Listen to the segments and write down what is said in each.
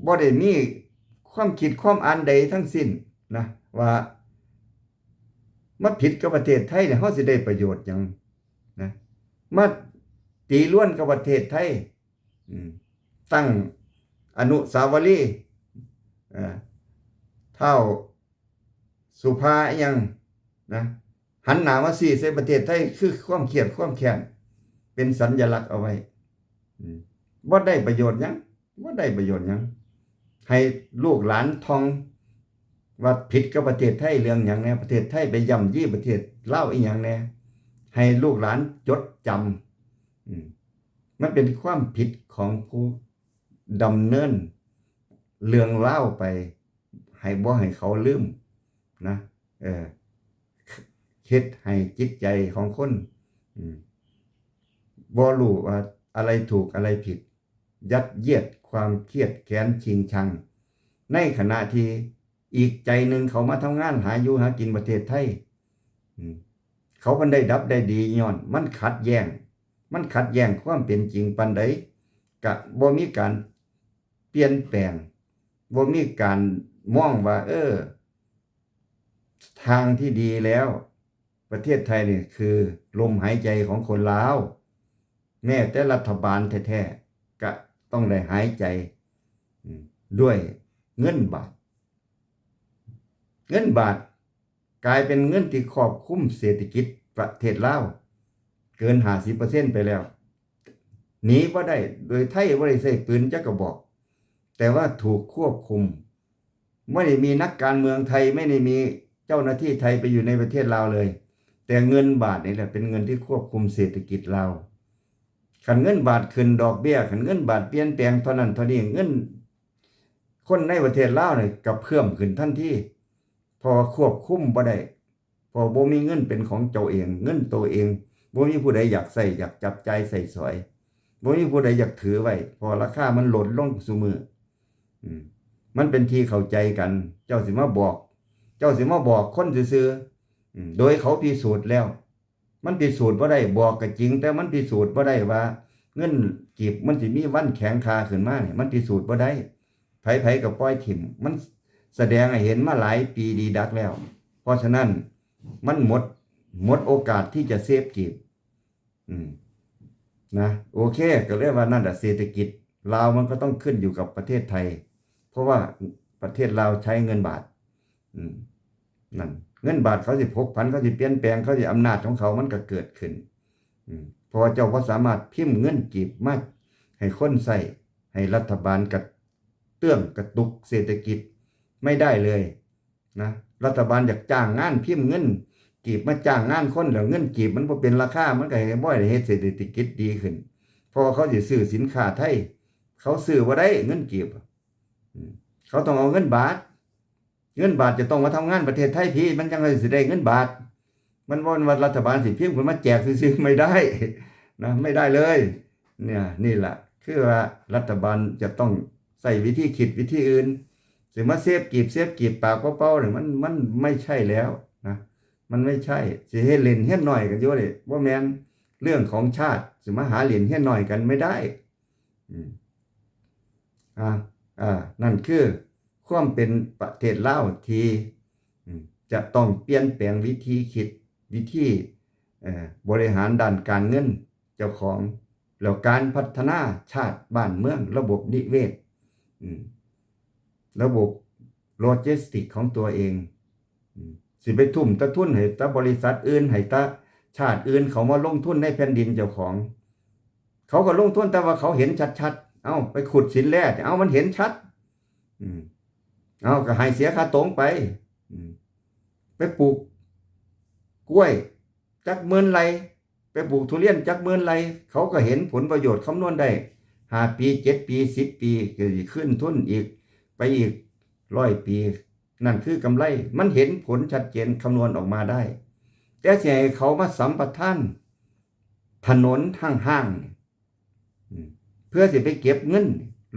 ບໍ່ໄດ້ມີຄວາມຄິດຄວາມອ່ານໃດທັງສິ້ນນະ ວ່າມາຜິດກັບປະເທດໄທນີ້ ເຮົາຊິໄດ້ປະໂຫຍດຫຍັງນະ ມາຕີລວນກັບປະເທດໄທ ອືມ ຕັ້ງອະນຸສາວະລີ ເອີ ທ້າວສຸພາອີ່ຫຍັງນະ ຫັນໜ້າມາຊີ້ໃສ່ປະເທດໄທ ຄືຄວາມຄຽດຄວາມແຄ້ນ ເປັນສັນຍະລັກເອົາໄວ້ ອືມ ບໍ່ໄດ້ປະໂຫຍດຫຍັງ ບໍ່ໄດ້ປະໂຫຍດຫຍັງ ໃຫ້ລູກຫຼານທ່ອງວ່າຜິດກັບປະເທດໄທເລື່ອງຫຍັງແດ່ ປະເທດໄທໄປຢ້ຳຢີປະເທດລາວອີ່ຫຍັງແດ່ ໃຫ້ລູກຫຼານຈົດຈຳ ອືມ ມັນເປັນຄວາມຜິດຂອງຜູ້ດຳເນີນເລື່ອງລາວໄປ ໃຫ້ ບໍ່ໃຫ້ເຂົາລືມນະ ເອີ ເຮັດໃຫ້ຈິດໃຈຂອງຄົນ ອືມ ບໍ່ຮູ້ວ່າອະໄລຖືກອະໄລຜິດ ຍັດຢຽດຄວາມຄຽດແຄ້ນຊິງຊັງ ໃນຂະນະທີ່ອີກໃຈໜຶ່ງເຂົາມາທຳງານຫາຢູ່ຫາກິນປະເທດໄທ ອືມ ເຂົາເພິ່ນໄດ້ດັບໄດ້ດີຍ້ອນມັນຂັດແຍ້ງ ມັນຂັດແຍ້ງຄວາມເປັນຈິງປານໃດ ກະບໍ່ມີການປ່ຽນແປງ ບໍ່ມີການມອງວ່າ ເອີ ທາງທີ່ດີແລ້ວ ປະເທດໄທນີ້ຄືລົມຫາຍໃຈຂອງຄົນລາວ ແມ້ແຕ່ລັດຖະບານແທ້ໆ ກະຕ້ອງໄດ້ຫາຍໃຈ ອືມ ດ້ວຍເງິນບາດ ເງິນບາດກາຍເປັນເງິນທີ່ຄວບຄຸມເສດຖະກິດປະເທດລາວເກີນຫ້າສິບເປີເຊັນໄປແລ້ວ ໜີບໍ່ໄດ້ ໂດຍໄທບໍ່ໄດ້ໃຊ້ປືນຈັກກະບອກ ແຕ່ວ່າຖືກຄວບຄຸມ ບໍ່ໄດ້ມີນັກການເມືອງໄທ ໄມ່ໄດ້ມີເຈົ້າໜ້າທີ່ໄທໄປຢູ່ໃນປະເທດລາວເລີຍ ແຕ່ເງິນບາດນີ້ແຫຼະເປັນເງິນທີ່ຄວບຄຸມເສດຖະກິດລາວ ຄັນເງິນບາດຂຶ້ນດອກເບ້ຍ ຄັນເງິນບາດປ່ຽນແປງເທົ່ານັ້ນເທົ່ານີ້ ເງິນຄົນໃນປະເທດລາວນີ້ກະເພີ່ມຂຶ້ນທັນທີ ເພາະວ່າຄວບຄຸມບໍ່ໄດ້ ເພາະບໍ່ມີເງິນເປັນຂອງເຈົ້າເອງ ເງິນໂຕເອງ ບໍ່ມີຜູ້ໃດຢາກໃຊ້ ຢາກຈັບຈ່າຍໃຊ້ສອຍ ບໍ່ມີຜູ້ໃດຢາກຖືໄວ້ ເພາະວ່າລາຄາມັນລົດລົງຊຸມື້ ອືມ ມັນເປັນທີ່ເຂົ້າໃຈກັນ ເຈົ້າຊິມາບອກ ເຈົ້າຊິມາບອກຄົນຊື່ໆ ອືມ ໂດຍເຂົາພິສູດແລ້ວ ມັນພິສູດບໍ່ໄດ້ ບອກກະຈິງ ແຕ່ມັນພິສູດບໍ່ໄດ້ວ່າເງິນກີບມັນຊິມີວັນແຂງຄ່າຂຶ້ນມານີ້ ມັນພິສູດບໍ່ໄດ້ ໃຜໆກະປ່ອຍຖິ້ມ ມັນສະແດງໃຫ້ເຫັນມາຫຼາຍປີດີດັກແລ້ວ ເພາະສະນັ້ນ ມັນໝົດ ໝົດໂອກາດທີ່ຈະເຊຟກີບ ອືມ ນະ ໂອເຄ ກະເລີຍວ່ານັ້ນລະ ເສດຖະກິດລາວມັນກະຕ້ອງຂຶ້ນຢູ່ກັບປະເທດໄທ ເພາະວ່າປະເທດລາວໃຊ້ເງິນບາດ ອືມ ນັ້ນ ເງິນບາດເຂົາຊິພົກຜັນ ເຂົາຊິປ່ຽນແປງ ເຂົາຊິ ອຳນາດຂອງເຂົາມັນກະເກີດຂຶ້ນ ອືມ ເພາະວ່າເຈົ້າບໍ່ສາມາດພິມເງິນກີບມາໃຫ້ຄົນໃຊ້ ໃຫ້ລັດຖະບານກະເຕື້ອງກະຕຸກເສດຖະກິດໄມ່ໄດ້ເລີຍ ນະ ລັດຖະບານຢາກຈ້າງງານພິມເງິນກີບມາຈ້າງງານຄົນ ແລ້ວເງິນກີບມັນບໍ່ເປັນລາຄາ ມັນກະເຮັດ ບໍ່ໄດ້ເຮັດເສດຖະກິດດີຂຶ້ນ ເພາະວ່າເຂົາຊິຊື້ສິນຄ້າໄທ ເຂົາຊື້ບໍ່ໄດ້ເງິນກີບ ອືມ ເຂົາຕ້ອງເອົາເງິນບາດ ເງິນບາດຈະຕ້ອງມາທຳງານປະເທດໄທພີ້ ມັນຈັ່ງຊິໄດ້ເງິນບາດ ມັນບໍ່ແມ່ນວ່າລັດຖະບານຊິພິມຂຶ້ນມາແຈກຊື່ໆ ໄມ່ໄດ້ນະ ໄມ່ໄດ້ເລີຍ ເນຍ ນີ້ລະ ຄືວ່າລັດຖະບານຈະຕ້ອງໃຊ້ວິທີຄິດວິທີອື່ນ ຊິມາເຊຟກີບ ເຊຟກີບປາກເປົ່າໆນີ້ ມັນ ມັນໄມ່ໃຊ່ແລ້ວນະ ມັນໄມ່ໃຊ່ ຊິເຮັດຫຼິ້ນຮຽນໜ້ອຍກັນຢູ່ນີ້ ບໍ່ແມ່ນເລື່ອງຂອງຊາດ ຊິມາຫາຫຼິ້ນຮຽນໜ້ອຍກັນ ໄມ່ໄດ້ ອືມ ອ່າ ອ່າ ນັ້ນຄືຄວາມເປັນປະເທດລາວທີ່ ອືມ ຈະຕ້ອງປ່ຽນແປງວິທີຄິດ ວິທີ ເອີ ບໍລິຫານດ້ານການເງິນເຈົ້າຂອງ ແລ້ວການພັດທະນາຊາດບ້ານເມືອງ ລະບົບນິເວດ ອືມ ລະບົບໂລຈິສຕິກຂອງຕົວເອງ ອືມ ຊິໄປທຸ່ມແຕ່ທຶນໃຫ້ແຕ່ບໍລິສັດອື່ນ ໃຫ້ແຕ່ຊາດອື່ນເຂົ້າມາລົງທຶນໃນແຜ່ນດິນເຈົ້າຂອງ ເຂົາກະລົງທຶນ ແຕ່ວ່າເຂົາເຫັນຊັດໆ ເອົ້າ ໄປຂຸດສິນແຮ່ ເອົ້າ ມັນເຫັນຊັດ ອືມ ເອົ້າ ກະໃຫ້ເສຍຄ່າຕົງໄປ ອືມ ໄປປູກກ້ວຍຈັກໝື່ນໄຮ່ ໄປປູກທຸລຽນຈັກໝື່ນໄຮ່ ເຂົາກະເຫັນຜົນປະໂຫຍດ ຄຳນວນໄດ້ ຫ້າປີ ເຈັດປີ ສິບປີ ກະຊິຄືນທຶນອີກ ໄປອີກຮ້ອຍປີ ນັ້ນຄືກຳໄລ ມັນເຫັນຜົນຊັດເຈນ ຄຳນວນອອກມາໄດ້ ແຕ່ຊິໃຫ້ເຂົາມາສຳປະທານຖະໜົນຮ້າງໆ ອືມ ເພື່ອຊິໄປເກັບເງິນ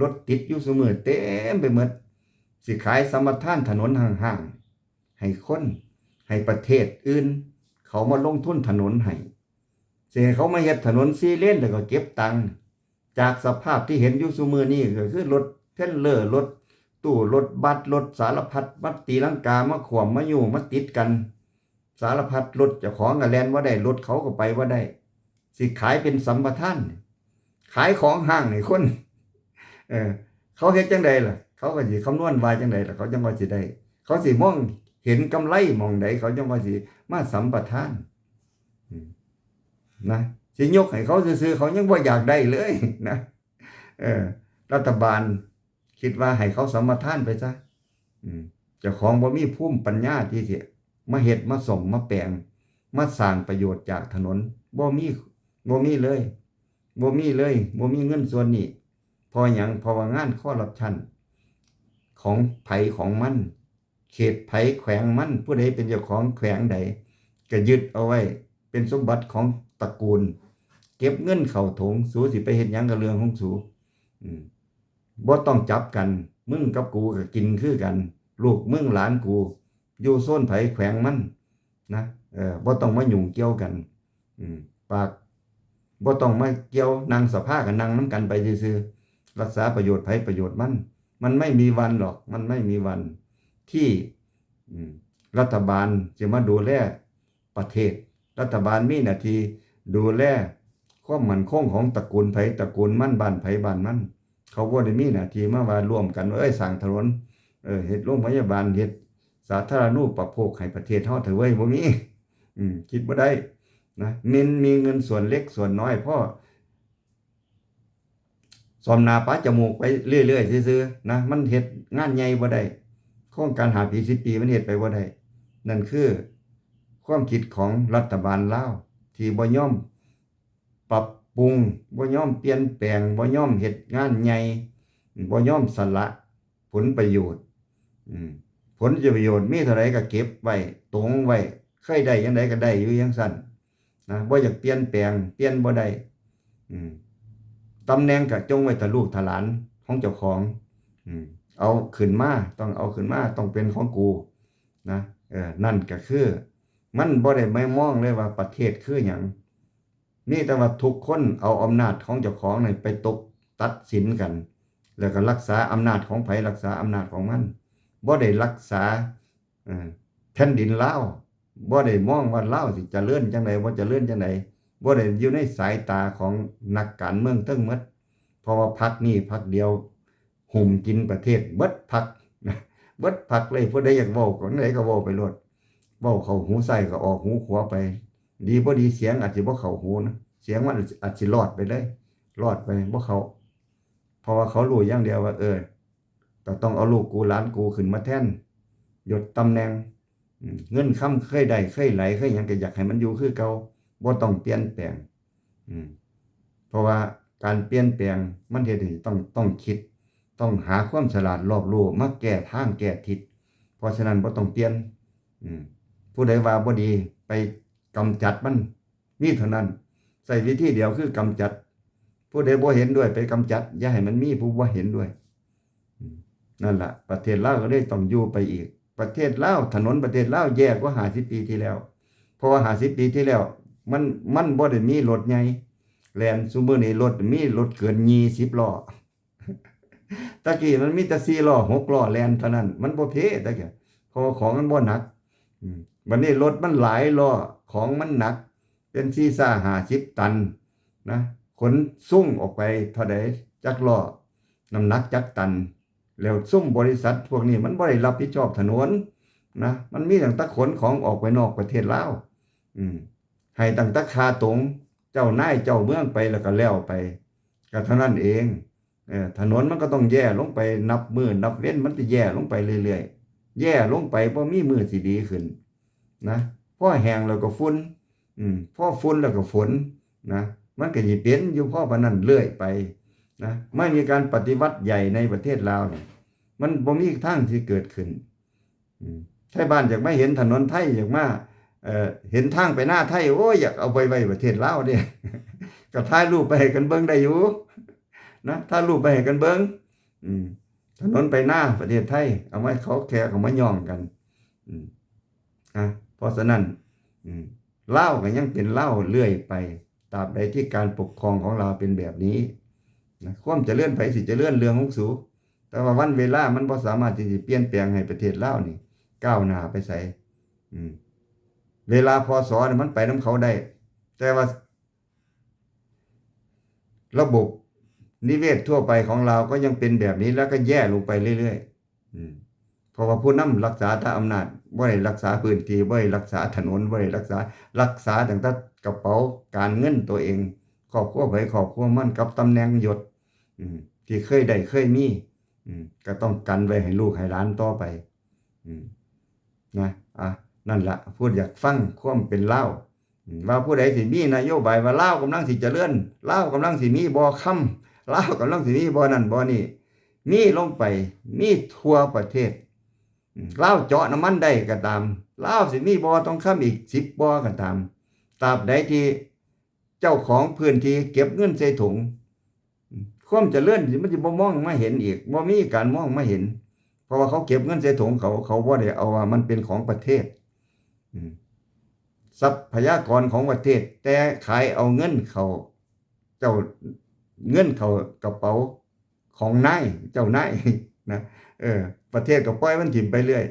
ລົດຕິດຢູ່ຊຸມື້ເຕັມໄປໝົດ ຊິຂາຍສຳປະທານຖະໜົນຮ້າງໆ ໃຫ້ຄົນ ໃຫ້ປະເທດອື່ນເຂົາມາລົງທຶນຖະໜົນໃຫ້ ຊິໃຫ້ເຂົາມາເຮັດຖະໜົນສີ່ເລນ ແລ້ວກໍເກັບຕັງ ຈາກສະພາບທີ່ເຫັນຢູ່ຊຸມື້ນີ້ ກໍຄືລົດເທຣນເລີ ລົດ ຕູ້ລົດບັດລົດສາລະພັດ ມາຕີລັງກາ ມາຂວ້ຳ ມາຍູ້ ມາຕິດກັນ ສາລະພັດ ລົດເຈົ້າຂອງກໍແລ່ນບໍ່ໄດ້ ລົດເຂົາກໍໄປບໍ່ໄດ້ ຊິຂາຍເປັນສຳປະທານ ຂາຍຂອງຮ້າງໃຫ້ຄົນ ເອີ ເຂົາເຮັດຈັ່ງໃດລະ? ເຂົາກໍຊິຄຳນວນວ່າຈັ່ງໃດລະ? ເຂົາຈັ່ງວ່າຊິໄດ້ ເຂົາຊິມອງເຫັນກຳໄລໝ່ອງໃດ ເຂົາຈັ່ງວ່າຊິມາສຳປະທານ ອືມ ນະ ຊິຍົກໃຫ້ເຂົາຊື່ໆ ເຂົາຍັງບໍ່ຢາກໄດ້ເລີຍນະ ເອີ ລັດຖະບານຄິດວ່າໃຫ້ເຂົາສຳປະທານໄປຊະ ອືມ ເຈົ້າຂອງບໍ່ມີພູມປັນຍາທີ່ຊິມາເຮັດ ມາສ້ອມ ມາແປງ ມາສ້າງປະໂຫຍດຈາກຖະໜົນ ບໍ່ມີ ບໍ່ມີເລີຍ ບໍ່ມີເລີຍ ບໍ່ມີເງິນສ່ວນນີ້ ເພາະຫຍັງ? ເພາະວ່າງານຄໍຣັບຊັນຂອງໃຜຂອງມັນ ເຂດໃຜແຂວງມັນ ຜູ້ໃດເປັນເຈົ້າຂອງແຂວງໃດ ກໍຍຶດເອົາໄວ້ເປັນສົມບັດຂອງຕະກູນ ເກັບເງິນເຂົ້າຖົງ ສູຊິໄປເຮັດຫຍັງກໍເລື່ອງຂອງສູ ອືມ ບໍ່ຕ້ອງຈັບກັນ ມຶງກັບກູກໍກິນຄືກັນ ລູກມຶງຫຼານກູ ຢູ່ໂຊນໃຜແຂວງມັນນະ ເອີ ບໍ່ຕ້ອງມາຫຍຸ້ງກ່ຽວກັນ ອືມ ປາກ ບໍ່ຕ້ອງມາກ່ຽວ ນັ່ງສະພາກໍນັ່ງນຳກັນໄປຊື່ໆ ລັກສາປະໂຫຍດໃຜປະໂຫຍດມັນ ມັນໄມ່ມີວັນຫຼອກ ມັນໄມ່ມີວັນທີ່ ອືມ ລັດຖະບານຈະມາດູແລ ປະເທດ ລັດຖະບານມີໜ້າທີ່ດູແລຄວາມໝັ້ນຄົງຂອງຕະກູນໃຜຕະກູນມັນ ບ້ານໃຜບ້ານມັນ ເຂົາບໍ່ໄດ້ມີໜ້າທີ່ມາວ່າຮ່ວມກັນວ່າ ເອີຍ ສ້າງຖະໜົນ ເອີ ເຮັດໂຮງພະຍາບານ ເຮັດສາທາລະນູປະໂພກໃຫ້ປະເທດເຮົາເຖາະເວີຍ ບໍ່ມີ ອືມ ຄິດບໍ່ໄດ້ນະ ແມ່ນມີເງິນສ່ວນເລັກສ່ວນນ້ອຍພໍ ສ້ອມໜ້າປະຈະມູກໄປເລື້ອຍໆຊື່ໆນະ ມັນເຮັດງານໃຫຍ່ບໍ່ໄດ້ ໂຄງການຫ້າປີສິບປີມັນເຮັດໄປບໍ່ໄດ້ ນັ້ນຄືຄວາມຄິດຂອງລັດຖະບານລາວ ທີ່ບໍ່ຍອມປັບປຸງ ບໍ່ຍອມປ່ຽນແປງ ບໍ່ຍອມເຮັດງານໃຫຍ່ ບໍ່ຍອມສະຫຼະ ຜົນປະໂຫຍດ ອືມ ຜົນປະໂຫຍດມີເທົ່າໃດກໍເກັບໄວ້ ຕົງໄວ້ ເຄີຍໄດ້ຈັ່ງໃດກໍໄດ້ຢູ່ຈັ່ງຊັ້ນນະ ບໍ່ຢາກປ່ຽນແປງ ປ່ຽນບໍ່ໄດ້ ອືມ ຕຳແໜ່ງກໍຈົ່ງໄວ້ຖ້າລູກຖ້າຫຼານຂອງເຈົ້າຂອງ ອືມ ເອົາຂຶ້ນມາ ຕ້ອງເອົາຂຶ້ນມາ ຕ້ອງເປັນຂອງກູນະ ເອີ ນັ້ນກໍຄື ມັນບໍ່ໄດ້ມາມອງເລີຍວ່າປະເທດຄືຫຍັງ ມີແຕ່ວ່າທຸກຄົນເອົາອຳນາດຂອງເຈົ້າຂອງນີ້ໄປຕົກຕັດສິນກັນ ແລ້ວກໍລັກສາອຳນາດຂອງໃຜລັກສາອຳນາດຂອງມັນ ບໍ່ໄດ້ລັກສາ ເອີ ແຜ່ນດິນລາວ ບໍ່ໄດ້ມອງວ່າລາວຊິຈະເລີນຈັ່ງໃດ ບໍ່ຈະເລີນຈັ່ງໃດ ບໍ່ໄດ້ຢູ່ໃນສາຍຕາຂອງນັກການເມືອງເທິງໝົດ ເພາະວ່າພັກນີ້ພັກດຽວ ຫຸ້ມກິນປະເທດເບິດພັກ ເບິດພັກເລີຍ ຜູ້ໃດຢາກເວົ້າຈັ່ງໃດກໍເວົ້າໄປໂລດ ເວົ້າເຂົ້າຫູຊ້າຍກໍອອກຫູຂວາໄປ ດີບໍ່ດີສຽງອາດຊິບໍ່ເຂົ້າຫູນະ ສຽງມັນອາດຊິລອດໄປເລີຍ ລອດໄປບໍ່ເຂົ້າ ເພາະວ່າເຂົາຮູ້ຢ່າງດຽວວ່າ ເອີ ກໍຕ້ອງເອົາລູກກູຫຼານກູຂຶ້ນມາແທນ ຍົດຕຳແໜ່ງ ອືມ ເງິນຄຳເຄີຍໄດ້ເຄີຍໄຫຼເຄີຍຫຍັງ ກໍຢາກໃຫ້ມັນຢູ່ຄືເກົ່າ ບໍ່ຕ້ອງປ່ຽນແປງ ອືມ ເພາະວ່າການປ່ຽນແປງມັນເຮັດໃຫ້ຕ້ອງ ຕ້ອງຄິດ ຕ້ອງຫາຄວາມສະຫຼາດລອບຮູ້ມາແກ້ທາງແກ້ທິດ ເພາະສະນັ້ນບໍ່ຕ້ອງປ່ຽນ ອືມ ຜູ້ໃດວ່າບໍ່ດີໄປກຳຈັດມັນ ມີເທົ່ານັ້ນ ໃຊ້ວິທີດຽວຄືກຳຈັດ ຜູ້ໃດບໍ່ເຫັນດ້ວຍໄປກຳຈັດ ຢ່າໃຫ້ມັນມີຜູ້ບໍ່ເຫັນດ້ວຍ ອືມ ນັ້ນລະ ປະເທດລາວກໍເລີຍຕ້ອງຢູ່ໄປອີກ ປະເທດລາວ ຖະໜົນປະເທດລາວແຍ່ກວ່າຫ້າສິບປີທີ່ແລ້ວ ເພາະວ່າຫ້າສິບປີທີ່ແລ້ວ ມັນ ມັນບໍ່ໄດ້ມີລົດໃຫຍ່ແລ່ນ ຊຸມື້ນີ້ລົດມີລົດເກີນຍີ່ສິບລໍ້ ຕະກີ້ມັນມີແຕ່ສີ່ລໍ້ຫົກລໍ້ແລ່ນເທົ່ານັ້ນ ມັນບໍ່ເພຕະກີ້ ເພາະວ່າຂອງມັນບໍ່ໜັກ ອືມ ບັດນີ້ລົດມັນຫຼາຍລໍ້ ຂອງມັນໜັກ ເປັນສີ່ຫ້າສິບຕັນນະ ຂົນສົ່ງອອກໄປເທົ່າໃດຈັກລໍ້ ນ້ຳໜັກຈັກຕັນ ແລ້ວຊຸມບໍລິສັດພວກນີ້ມັນບໍ່ໄດ້ຮັບຜິດຊອບຖະໜົນນະ ມັນມີຕັ້ງແຕ່ຂົນຂອງອອກໄປນອກປະເທດລາວ ອືມ ໃຫ້ຕັ້ງແຕ່ຄ່າຕົງເຈົ້ານາຍເຈົ້າເມືອງໄປ ແລ້ວກໍແລ້ວໄປ ກໍເທົ່ານັ້ນເອງ ເອີ ຖະໜົນມັນກໍຕ້ອງແຍ່ລົງໄປ ນັບມື້ນັບເວັນມັນຈະແຍ່ລົງໄປເລື້ອຍໆ ແຍ່ລົງໄປ ບໍ່ມີມື້ຊິດີຂຶ້ນນະ ພໍແຫ້ງແລ້ວກໍຝຸ່ນ ອືມ ພໍຝຸ່ນແລ້ວກໍຝົນນະ ມັນກໍຊິເປັນຢູ່ພໍປານນັ້ນເລື້ອຍໄປນະ ມັນມີການປະຕິວັດໃຫຍ່ໃນປະເທດລາວນີ້ ມັນບໍ່ມີທາງທີ່ເກີດຂຶ້ນ ອືມ ໄທບ້ານຢາກມາເຫັນຖະໜົນໄທ ຢາກມາ ເອີ ເຫັນທາງໄປນາໄທ ໂອ້ຍ ຢາກເອົາໄປໄວ້ປະເທດລາວເດ້ ກໍຖ່າຍຮູບໄປໃຫ້ກັນເບິ່ງໄດ້ຢູ່ນະ ຖ່າຍຮູບໄປໃຫ້ກັນເບິ່ງ ອືມ ຖະໜົນໄປນາປະເທດໄທ ເອົາມາເຂົາແຂກເອົາມາຍ້ອງກັນ ອືມ ນະ ເພາະສະນັ້ນ ອືມ ລາວກໍຍັງເປັນລາວເລື້ອຍໄປ ຕາບໃດທີ່ການປົກຄອງຂອງລາວເປັນແບບນີ້ນະ ຄວາມຈະເລີນໃຜຊິຈະເລີນເລື່ອງຂອງສູ ແຕ່ວ່າວັນເວລາມັນບໍ່ສາມາດທີ່ຈະປ່ຽນແປງໃຫ້ປະເທດລາວນີ້ກ້າວໜ້າໄປໃສ. ອືມ ເວລາ ພ.ສ. ນີ້ມັນໄປນຳເຂົາໄດ້ ແຕ່ວ່າລະບົບນິເວດທົ່ວໄປຂອງລາວກໍຍັງເປັນແບບນີ້ ແລ້ວກໍແຍ່ລົງໄປເລື້ອຍໆ. ອືມ ເພາະວ່າຜູ້ນຳລັກສາແຕ່ອຳນາດ ບໍ່ໄດ້ລັກສາພື້ນທີ່ ບໍ່ໄດ້ລັກສາຖະໜົນ ບໍ່ໄດ້ລັກສາ ລັກສາຕັ້ງແຕ່ກະເປົາການເງິນໂຕເອງ ຄອບຄົວໃຜຄອບຄົວມັນ ກັບຕຳແໜ່ງຍົດ ອືມ ທີ່ເຄີຍໄດ້ເຄີຍມີ ອືມ ກໍຕ້ອງກັນໄວ້ໃຫ້ລູກໃຫ້ຫຼານຕໍ່ໄປ. ອືມ ນະ ອ່າ ນັ້ນລະ ຜູ້ຢາກຟັງຄວາມເປັນລາວ ອືມ ວ່າຜູ້ໃດຊິມີນະໂຍບາຍວ່າລາວກຳລັງຊິຈະເລີນ ລາວກຳລັງຊິມີບໍ່ຄຳ ລາວກຳລັງຊິມີບໍ່ນັ້ນບໍ່ນີ້ ມີລົງໄປ ມີທົ່ວປະເທດ. ອືມ ລາວເຈາະນ້ຳມັນໄດ້ກໍຕາມ ລາວຊິມີບໍ່ທອງຄຳອີກສິບບໍ່ກໍຕາມ ຕາບໃດທີ່ເຈົ້າຂອງພື້ນທີ່ເກັບເງິນໃສ່ຖົງ ຄວາມຈະເລີນມັນຊິບໍ່ມອງມາເຫັນອີກ ບໍ່ມີການມອງມາເຫັນ ເພາະວ່າເຂົາເກັບເງິນໃສ່ຖົງເຂົາ ເຂົາບໍ່ໄດ້ເອົາວ່າມັນເປັນຂອງປະເທດ ອືມ ຊັບພະຍາກອນຂອງປະເທດ ແຕ່ຂາຍເອົາເງິນເຂົ້າ ເຈົ້າ ເງິນເຂົ້າກະເປົາຂອງນາຍ ເຈົ້ານາຍນະ ເອີ ປະເທດກໍປ່ອຍມັນຖິ້ມໄປເລື້ອຍ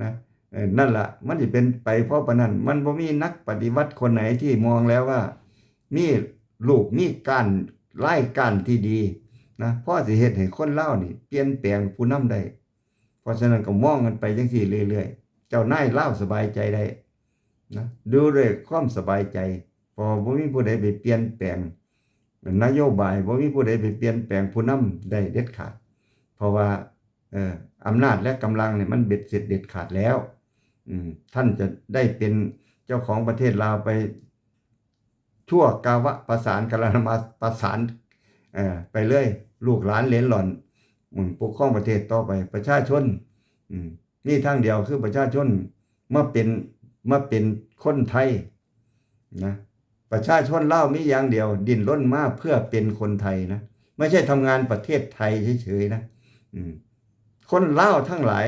ນະ ເອີ ນັ້ນລະ ມັນຊິເປັນໄປເພາະປານນັ້ນ ມັນບໍ່ມີນັກປະຕິວັດຄົນໃດທີ່ມອງແລ້ວວ່າ ມີຮູບມີການ ລາຍການທີ່ດີນະ ພໍຊິເຮັດໃຫ້ຄົນລາວນີ້ປ່ຽນແປງຜູ້ນຳໄດ້. ເພາະສະນັ້ນກໍມອງກັນໄປຈັ່ງຊີ້ເລື້ອຍໆ ເຈົ້ານາຍລາວສະບາຍໃຈໄດ້ນະ ຢູ່ດ້ວຍຄວາມສະບາຍໃຈ ເພາະວ່າບໍ່ມີຜູ້ໃດໄປປ່ຽນແປງນະໂຍບາຍ ບໍ່ມີຜູ້ໃດໄປປ່ຽນແປງຜູ້ນຳໄດ້ເດັດຂາດ ເພາະວ່າ ເອີ ອຳນາດ ແລະ ກຳລັງນີ້ມັນເບັດເສັດເດັດຂາດແລ້ວ. ອືມ ທ່ານຈະໄດ້ເປັນເຈົ້າຂອງປະເທດລາວໄປຊົ່ວກາວະປະສານ ກາລະນະມາປະສານ ເອີ ໄປເລີຍ ລູກຫຼານເຫຼນຫຼອນ ອືມ ປົກຄອງປະເທດຕໍ່ໄປ. ປະຊາຊົນ ອືມ ມີທາງດຽວ ຄືປະຊາຊົນມາເປັນ ມາເປັນຄົນໄທນະ. ປະຊາຊົນລາວມີຢ່າງດຽວ ດີ້ນລົນມາເພື່ອເປັນຄົນໄທນະ ໄມ່ໃຊ່ທຳງານປະເທດໄທເສີຍໆນະ. ອືມ ຄົນລາວທັງຫຼາຍ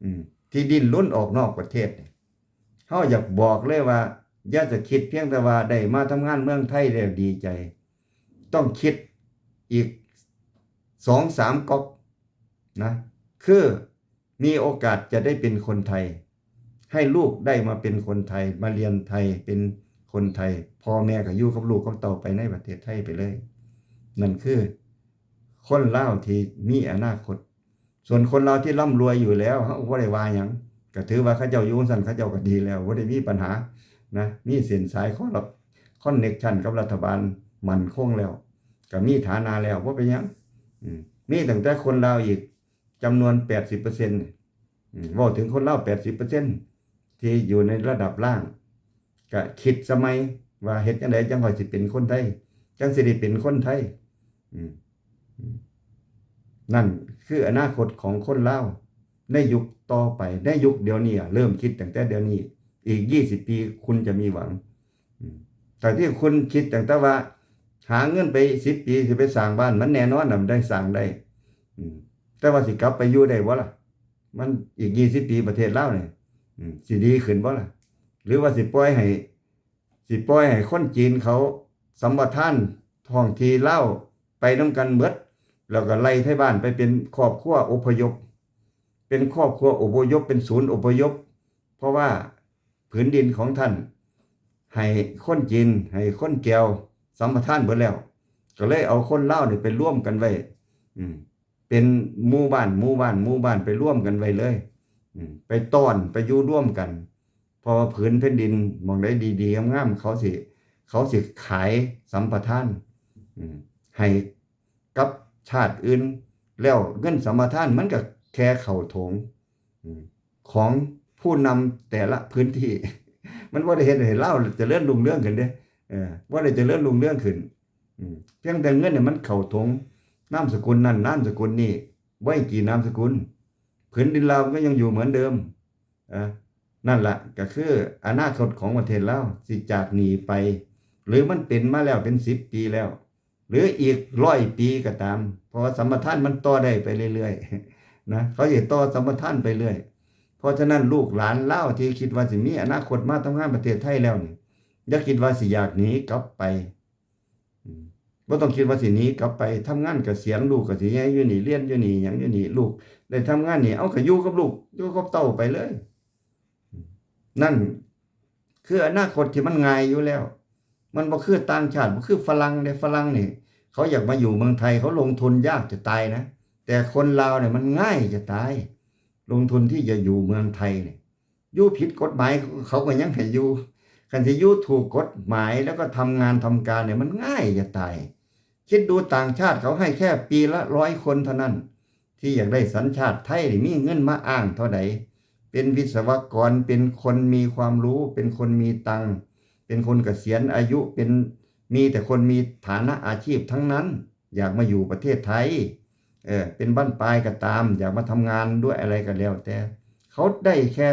ອືມ ທີ່ດີ້ນລົນອອກນອກປະເທດນີ້ ເຮົາຢາກບອກເລີຍວ່າ ຢ່າຈະຄິດພຽງແຕ່ວ່າໄດ້ມາທຳງານເມືອງໄທແລ້ວດີໃຈ, ຕ້ອງຄິດອີກສອງສາມກັອກນະ ຄື ມີໂອກາດຈະໄດ້ເປັນຄົນໄທ, ໃຫ້ລູກໄດ້ມາເປັນຄົນໄທ, ມາຮຽນໄທ, ເປັນຄົນໄທ, ພໍ່ແມ່ກໍຢູ່ກັບລູກກັບເຕົ້າໄປໃນປະເທດໄທໄປເລີຍ. ນັ້ນຄືຄົນລາວທີ່ມີອະນາຄົດ. ສ່ວນຄົນລາວທີ່ລ່ຳລວຍຢູ່ແລ້ວ ເຮົາບໍ່ໄດ້ວ່າຫຍັງ, ກໍຖືວ່າເຂົາເຈົ້າຢູ່ຈັ່ງຊັ້ນ ເຂົາເຈົ້າກໍດີແລ້ວ, ບໍ່ໄດ້ມີບັນຫານະ, ມີເສັ້ນສາຍຄອນເນັກຊັນກັບລັດຖະບານໝັ້ນຄົງແລ້ວ, ກໍມີຖານະແລ້ວ, ບໍ່ເປັນຫຍັງ. ອືມ ມີຕັ້ງແຕ່ຄົນລາວອີກ ຈຳນວນແປດສິບເປີເຊັນ ອືມ ເວົ້າເຖິງຄົນລາວແປດສິບເປີເຊັນທີ່ຢູ່ໃນລະດັບລ່າງ ກະຄິດສະໄໝວ່າເຮັດຈັ່ງໃດຈັ່ງຂ້ອຍຊິເປັນຄົນໄທ ຈັ່ງຊິໄດ້ເປັນຄົນໄທ. ອືມ ອືມ ນັ້ນຄືອະນາຄົດຂອງຄົນລາວໃນຍຸກຕໍ່ໄປ, ໃນຍຸກດຽວນີ້ ເລີ່ມຄິດຕັ້ງແຕ່ດຽວນີ້, ອີກຊາວປີ ຄຸນຈະມີຫວັງ. ອືມ ແຕ່ທີ່ຄຸນຄິດຕັ້ງແຕ່ວ່າຫາເງິນໄປສິບປີ ຊິໄປສ້າງບ້ານ, ມັນແນ່ນອນນະ ມັນໄດ້ສ້າງໄດ້. ອືມ ແຕ່ວ່າຊິກັບໄປຢູ່ໄດ້ບໍ່ລະ? ມັນອີກຊາວປີປະເທດລາວນີ້ ອືມ ຊິດີຂຶ້ນບໍ່ລະ? ຫຼືວ່າຊິປ່ອຍໃຫ້ ຊິປ່ອຍໃຫ້ຄົນຈີນເຂົາສຳປະທານທ້ອງທີ່ລາວໄປນຳກັນເໝິດ, ແລ້ວກໍໄລ່ໄທບ້ານໄປເປັນຄອບຄົວອົບພະຍົບ, ເປັນຄອບຄົວອົບພະຍົບ, ເປັນສູນອົບພະຍົບ, ເພາະວ່າ ຜືນດິນຂອງທ່ານໃຫ້ຄົນຈີນ ໃຫ້ຄົນແກວສຳປະທານເບິດແລ້ວ, ກໍເລີຍເອົາຄົນລາວນີ້ໄປລວມກັນໄວ້ ອືມ ເປັນໝູ່ບ້ານ ໝູ່ບ້ານ ໝູ່ບ້ານ ໄປລວມກັນໄວ້ເລີຍ ອືມ ໄປຕ້ອນ ໄປຢູ່ລວມກັນ. ເພາະວ່າຜືນແຜ່ນດິນໝ່ອງໃດດີໆງາມໆ ເຂົາຊິ ເຂົາຊິຂາຍສຳປະທານ ອືມ ໃຫ້ ກັບຊາດອື່ນ, ແລ້ວເງິນສຳປະທານມັນກໍແຄ່ເຂົ້າຖົງ ອືມ ຂອງຜູ້ນຳແຕ່ລະພື້ນທີ່, ມັນບໍ່ໄດ້ເຮັດໃຫ້ລາວຈະເລີນຮຸ່ງເຮືອງຂຶ້ນເດ້, ເອີ ບໍ່ໄດ້ຈະເລີນຮຸ່ງເຮືອງຂຶ້ນ. ອືມ ພຽງແຕ່ເງິນນີ້ມັນເຂົ້າຖົງນາມສະກຸນນັ້ນນາມສະກຸນນີ້, ບໍ່ໃຫ້ກີ້ນາມສະກຸນ, ຜືນດິນລາວມັນກໍຍັງຢູ່ເໝືອນເດີມ. ເອີ ນັ້ນລະ ກໍຄືອະນາຄົດຂອງປະເທດລາວຊິຈາກນີ້ໄປ ຫຼືມັນເປັນມາແລ້ວເປັນສິບປີແລ້ວ ຫຼືອີກຮ້ອຍປີກໍຕາມ, ເພາະວ່າສຳປະທານມັນຕໍ່ໄດ້ໄປເລື້ອຍໆນະ, ເຂົາຊິຕໍ່ສຳປະທານໄປເລື້ອຍ. ເພາະສະນັ້ນ ລູກຫຼານລາວທີ່ຄິດວ່າຊິມີອະນາຄົດມາທຳງານປະເທດໄທແລ້ວນີ້ ຢ່າຄິດວ່າຊິຢາກໜີກັບໄປ. ອືມ ບໍ່ຕ້ອງຄິດວ່າຊິໜີກັບໄປ. ທຳງານກະສຽນ ລູກກໍຊິໃຫຍ່ຢູ່ນີ້ ຮຽນຢູ່ນີ້ ຫຍັງຢູ່ນີ້ ລູກໄດ້ທຳງານນີ້ ເອົາ ກໍຢູ່ກັບລູກ ຢູ່ກັບເຕົ້າໄປເລີຍ. ນັ້ນຄືອະນາຄົດທີ່ມັນງ່າຍຢູ່ແລ້ວ. ມັນບໍ່ຄືຕ່າງຊາດ ບໍ່ຄືຝຣັ່ງເດ້. ຝຣັ່ງນີ້ເຂົາຢາກມາຢູ່ເມືອງໄທ ເຂົາລົງທຶນຍາກຈະຕາຍນະ, ແຕ່ຄົນລາວນີ້ມັນງ່າຍຈະຕາຍ. ລົງທຶນທີ່ຈະຢູ່ເມືອງໄທນີ້ ຢູ່ຜິດກົດໝາຍເຂົາກໍຍັງໃຫ້ຢູ່. ຄັນຊິຢູ່ຖືກກົດໝາຍ ແລ້ວກໍທຳງານທຳການນີ້ ມັນງ່າຍຈະຕາຍ. ຄິດດູ ຕ່າງຊາດເຂົາໃຫ້ແຄ່ປີລະຮ້ອຍຄົນເທົ່ານັ້ນ ທີ່ຢາກໄດ້ສັນຊາດໄທນີ້ ມີເງິນມາອ້າງເທົ່າໃດ? ເປັນວິສະວະກອນ ເປັນຄົນມີຄວາມຮູ້ ເປັນຄົນມີຕັງ ເປັນຄົນກະສຽນອາຍຸ ເປັນ ມີແຕ່ຄົນມີຖານະອາຊີບທັງນັ້ນ ຢາກມາຢູ່ປະເທດໄທ. ເອີ ເປັນບັ້ນປາຍກໍຕາມ ຢາກມາທຳງານດ້ວຍອະໄລກໍແລ້ວແຕ່ ເຂົາໄດ້ແຄ່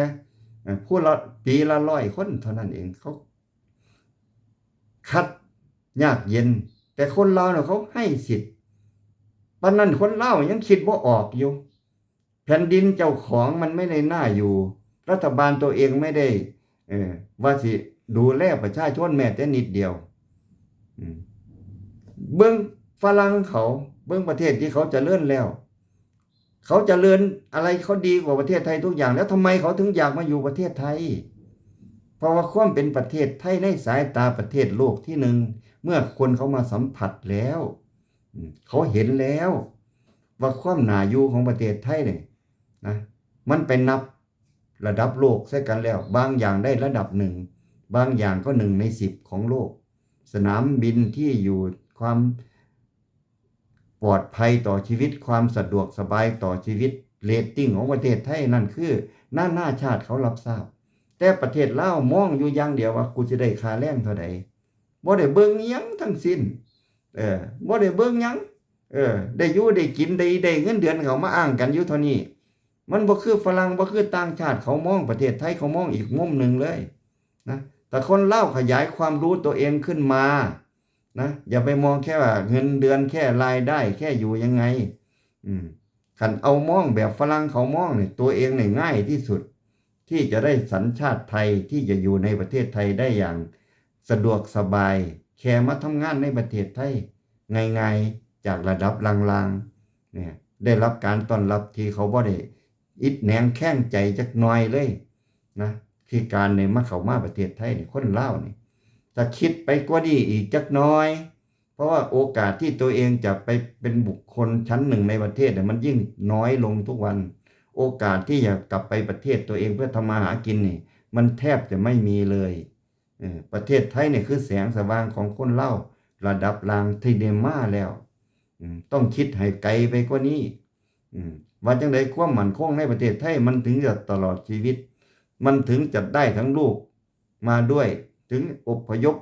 ເອີ ຜູ້ລະ ປີລະຮ້ອຍຄົນເທົ່ານັ້ນເອງ. ເຂົາ ຄັດຍາກເຢັນ ແຕ່ຄົນລາວນະ ເຂົາໃຫ້ສິດ ປານນັ້ນຄົນລາວຍັງຄິດບໍ່ອອກຢູ່. ແຜ່ນດິນເຈົ້າຂອງມັນໄມ່ໄດ້ໜ້າຢູ່ ລັດຖະບານຕົວເອງໄມ່ໄດ້ ເອີ ວ່າຊິດູແລປະຊາຊົນແມ້ແຕ່ນິດດຽວ. ອືມ ເບິ່ງຝຣັ່ງເຂົາ ເບິ່ງປະເທດທີ່ເຂົາຈະເລີນແລ້ວ ເຂົາຈະເລີນອະໄລ ເຂົາດີກວ່າປະເທດໄທທຸກຢ່າງ ແລ້ວທຳໄມເຂົາເຖິງຢາກມາຢູ່ປະເທດໄທ? ເພາະວ່າຄວາມເປັນປະເທດໄທໃນສາຍຕາປະເທດໂລກທີໜຶ່ງ ເມື່ອຄົນເຂົາມາສຳຜັດແລ້ວ ອືມ ເຂົາເຫັນແລ້ວວ່າຄວາມໜ້າຢູ່ຂອງປະເທດໄທນີ້ນະ ມັນໄປນັບລະດັບໂລກໃສ່ກັນແລ້ວ ບາງຢ່າງໄດ້ລະດັບໜຶ່ງ ບາງຢ່າງກໍໜຶ່ງໃນສິບຂອງໂລກ. ສະໜາມບິນທີ່ຢູ່ ຄວາມ ປອດໄພຕໍ່ຊີວິດ ຄວາມສະດວກສະບາຍຕໍ່ຊີວິດ ເຣດຕິງຂອງປະເທດໄທນັ້ນຄືນານາຊາດເຂົາຮັບຊາບ ແຕ່ປະເທດລາວມອງຢູ່ຢ່າງດຽວວ່າ ກູຊິໄດ້ຄ່າແຮງເທົ່າໃດ ບໍ່ໄດ້ເບິ່ງອີ່ຫຍັງທັງສິ້ນ ເອີ ບໍ່ໄດ້ເບິ່ງຫຍັງ ເອີ ໄດ້ຢູ່ໄດ້ກິນ ໄດ້ ໄດ້ເງິນເດືອນເຂົາມາອ້າງກັນຢູ່ເທົ່ານີ້. ມັນບໍ່ຄືຝຣັ່ງ ບໍ່ຄືຕ່າງຊາດ ເຂົາມອງປະເທດໄທ ເຂົາມອງອີກມຸມໜຶ່ງເລີຍນະ. ຖ້າຄົນລາວຂະຫຍາຍຄວາມຮູ້ຕົວເອງຂຶ້ນມານະ ຢ່າໄປມອງແຄ່ວ່າເງິນເດືອນ ແຄ່ລາຍໄດ້ ແຄ່ຢູ່ຍັງໄງ ອືມ ຄັນເອົາມອງແບບຝຣັ່ງເຂົາມອງນີ້ ຕົວເອງນີ້ງ່າຍທີ່ສຸດ ທີ່ຈະໄດ້ສັນຊາດໄທ ທີ່ຈະຢູ່ໃນປະເທດໄທໄດ້ຢ່າງສະດວກສະບາຍ ແຄ່ມາທຳງານໃນປະເທດໄທງ່າຍໆ ຈາກລະດັບລ່າງໆ ນີ້ ໄດ້ຮັບການຕ້ອນຮັບທີ່ເຂົາບໍ່ໄດ້ອິດແໜງແຄງໃຈຈັກໜ່ອຍເລີຍນະ ທີ່ການໄດ້ມາເຂົ້າມາປະເທດໄທນີ້ ຄົນລາວນີ້ ຖ້າຄິດໄປກວ່ານີ້ອີກຈັກໜ່ອຍ ເພາະວ່າໂອກາດທີ່ຕົວເອງຈະໄປເປັນບຸກຄົນຊັ້ນໜຶ່ງໃນປະເທດ ມັນຍິ່ງນ້ອຍລົງທຸກວັນ. ໂອກາດທີ່ຈະກັບໄປປະເທດຕົວເອງເພື່ອທຳມາຫາກິນນີ້ ມັນແທບຈະໄມ່ມີເລີຍ. ເອີ ປະເທດໄທນີ້ຄືແສງສະຫວ່າງຂອງຄົນລາວລະດັບລ່າງທີ່ໄດ້ມາແລ້ວ. ອືມ ຕ້ອງຄິດໃຫ້ໄກໄປກວ່ານີ້. ອືມ ວ່າຈັ່ງໃດຄວາມໝັ້ນຄົງໃນປະເທດໄທມັນເຖິງຈະຕະຫຼອດຊີວິດ, ມັນເຖິງຈະໄດ້ທັງລູກມາດ້ວຍ, ເຖິງອົບພະຍົບ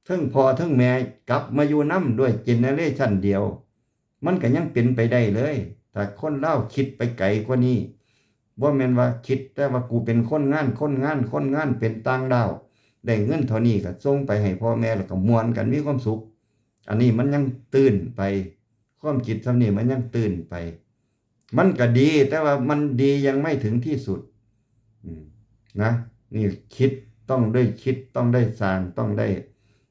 ເຖິງພໍ່ເຖິງແມ່ກັບມາຢູ່ນຳດ້ວຍເຈເນເຣຊັນດຽວ, ມັນກໍຍັງເປັນໄປໄດ້ເລີຍ ຖ້າຄົນລາວຄິດໄປໄກກວ່ານີ້. ບໍ່ແມ່ນວ່າຄິດແຕ່ວ່າ ກູເປັນຄົນງານ, ຄົນງານ, ຄົນງານ ເປັນຕ່າງດ້າວ ໄດ້ເງິນເທົ່ານີ້ກໍສົ່ງໄປໃຫ້ພໍ່ແມ່ ແລ້ວກໍມ່ວນກັນ ມີຄວາມສຸກ. ອັນນີ້ມັນຍັງຕື່ນໄປ, ຄວາມຄິດສ່ຳນີ້ມັນຍັງຕື່ນໄປ. ມັນກໍດີ ແຕ່ວ່າມັນດີຍັງໄມ່ເຖິງທີ່ສຸດ ອືມ ນະ. ນີ້ຄິດ ຕ້ອງໄດ້ຄິດ ຕ້ອງໄດ້ສ້າງ ຕ້ອງໄດ້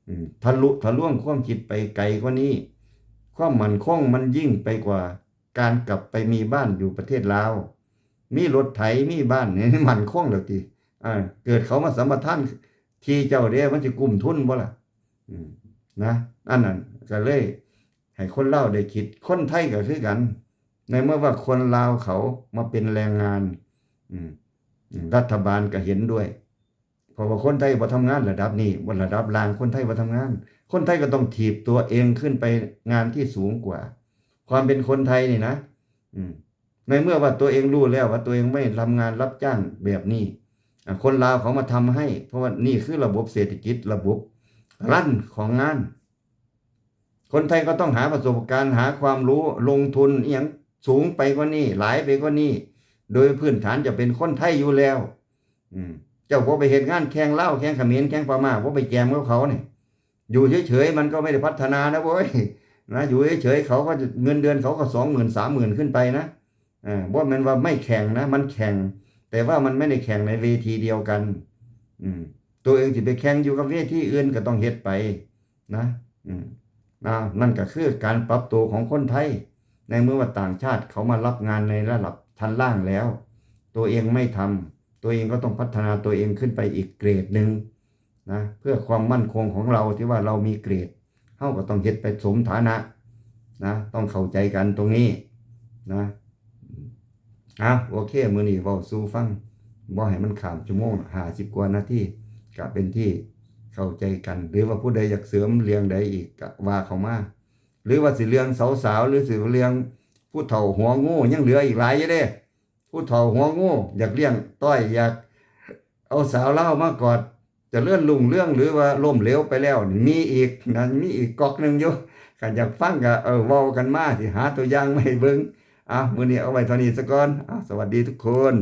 ອືມ ທະລຸທະລວງຄວາມຄິດໄປໄກກວ່ານີ້. ຄວາມໝັ້ນຄົງມັນຍິ່ງໄປກວ່າການກັບໄປມີບ້ານຢູ່ປະເທດລາວ, ມີລົດໄຖ ມີບ້ານ ໝັ້ນຄົງແລ້ວຕິ? ອາ ເກີດເຂົາມາສຳປະທານທີ່ເຈົ້າເດ້ ມັນຊິກຸ້ມທຶນບໍ່ລະ? ອືມ ນະ ອັນນັ້ນກໍເລີຍໃຫ້ຄົນລາວໄດ້ຄິດ. ຄົນໄທກໍຄືກັນ, ໃນເມື່ອວ່າຄົນລາວເຂົາມາເປັນແຮງງານ ອືມ ອືມ ລັດຖະບານກໍເຫັນດ້ວຍ ເພາະວ່າຄົນໄທບໍ່ທຳງານລະດັບນີ້ ບໍ່ ລະດັບລ່າງ ຄົນໄທບໍ່ທຳງານ, ຄົນໄທກໍຕ້ອງຖີບຕົວເອງຂຶ້ນໄປງານທີ່ສູງກວ່າ. ຄວາມເປັນຄົນໄທນີ້ນະ ອືມ ໃນເມື່ອວ່າຕົວເອງຮູ້ແລ້ວວ່າຕົວເອງໄມ່ທຳງານຮັບຈ້າງແບບນີ້ ອາ ຄົນລາວເຂົາມາທຳໃຫ້ ເພາະວ່ານີ້ຄືລະບົບເສດຖະກິດ ລະບົບຣັນຂອງງານ. ຄົນໄທກໍຕ້ອງຫາປະສົບການ ຫາຄວາມຮູ້ ລົງທຶນອີ່ຫຍັງສູງໄປກວ່ານີ້ ຫຼາຍໄປກວ່ານີ້ ໂດຍພື້ນຖານຈະເປັນຄົນໄທຢູ່ແລ້ວ. ອືມ ເຈົ້າບໍ່ໄປເຮັດງານແຂ່ງລາວ ແຂ່ງຂະເໝນ ແຂ່ງພະມ້າ ບໍ່ໄປແຈມກັບເຂົານີ້ ຢູ່ເສີຍໆ ມັນກໍໄມ່ໄດ້ພັດທະນານະເວີຍ ນະ. ຢູ່ເສີຍໆ ເຂົາກໍ ເງິນເດືອນເຂົາກໍສອງໝື່ນ ສາມໝື່ນຂຶ້ນໄປນະ. ເອີ ບໍ່ແມ່ນວ່າໄມ່ແຂ່ງນະ ມັນແຂ່ງ ແຕ່ວ່າມັນໄມ່ໄດ້ແຂ່ງໃນເວທີດຽວກັນ. ອືມ ຕົວເອງຊິໄປແຂ່ງຢູ່ກັບເວທີອື່ນກໍຕ້ອງເຮັດໄປນະ. ອືມ ນະ ນັ້ນກໍຄືການປັບໂຕຂອງຄົນໄທ ໃນເມື່ອວ່າຕ່າງຊາດເຂົາມາຮັບງານໃນລະດັບຊັ້ນລ່າງແລ້ວ ຕົວເອງໄມ່ທຳ ຕົວເອງກໍຕ້ອງພັດທະນາຕົວເອງຂຶ້ນໄປອີກເກຣດໜຶ່ງນະ ເພື່ອຄວາມໝັ້ນຄົງຂອງເຮົາ ທີ່ວ່າເຮົາມີເກຣດ ເຮົາກໍຕ້ອງເຮັດໄປສົມຖານະນະ ຕ້ອງເຂົ້າໃຈກັນຕົງນີ້ນະ. ເອົາ ໂອເຄ ມື້ນີ້ເວົ້າສູ່ຟັງ ບໍ່ໃຫ້ມັນຂ້າມຊົ່ວໂມງ ຫ້າສິບກວ່ານາທີ ກະເປັນທີ່ເຂົ້າໃຈກັນ ຫຼືວ່າຜູ້ໃດຢາກເສີມເລື່ອງໃດອີກ ກະວ່າເຂົ້າມາ ຫຼືວ່າຊິເລື່ອງສາວໆ ຫຼືຊິເລື່ອງຜູ້ເຖົ້າຫົວງູ ຍັງເຫຼືອອີກຫຼາຍຢູ່ເດ້. ຜູ້ເຖົ້າຫົວງູ ຢາກລ້ຽງຕ້ອຍ ຢາກເອົາສາວລາວມາກອດ ຈະເລີນຮຸ່ງເຮືອງ ຫຼືວ່າລົ້ມເຫຼວໄປແລ້ວນີ້ ມີອີກນະ ມີອີກກອກໜຶ່ງຢູ່. ຄັນຢາກຟັງກໍ ເອີ ເວົ້າກັນມາ ຊິຫາຕົວຢ່າງມາໃຫ້ເບິ່ງ. ເອົາ ມື້ນີ້ເອົາໄວ້ເທົ່ານີ້ສາກ່ອນ. ເອົາ ສະຫວັດດີທຸກຄົນ.